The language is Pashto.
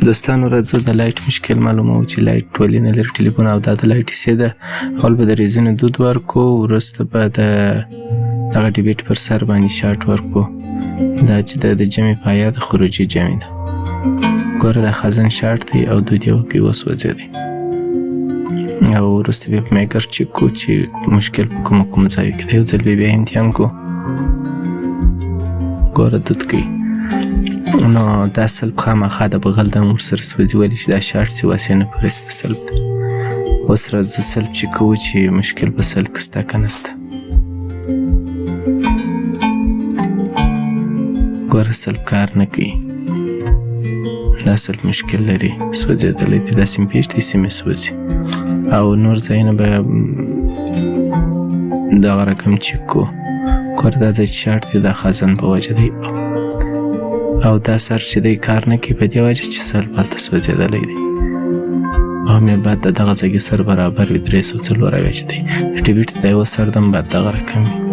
دوستانو، راځو د لایټ مشکل معلومو چې لایټ ولې نه لري ټلیفون. او دا د لایټ حصې ده. اول به د ریزونو دود ورکو، وروسته به د دغه ډیبیټ پر سر باندې شارټ ورکو. دا چې د جمع پایه د خروجي جمع ده. ګوره، دا خزن شارټ دی او دود یې وکړي، وسوځېدی. او وروسته بیا په میګر چک کو چې مشکل په کوم کوم ځای کې دی. یو ځل بیا امتحان کو. ګوره، دود کوي. نو دا سلب خامخا د بغل د ورسره سوځي، ولې چې دا شارټ سي واسې نه پرېسته سلب ده. اوس راځو سلب چې کوو چې مشکل په سلب کې سته که نسته. ګوره، سلب کار نه کوي. دا سلب مشکل لري، سوځېدلی دی. دا سیم پیچ دی، سیم یې سوځي. او نور ځایونه به دغه رقم چک کو. ګوره، دا ځای چې شارټ دی، دا خزن په وجه دی. او دا سر چې دی کار نه کوي، په دې وجه چې سلب هلته سوځېدلی دی. او مې باید د دغه ځای سر برابر وي، 374 چې دی د ډیبیټ د یوه سر دم باید دغه رقم وي.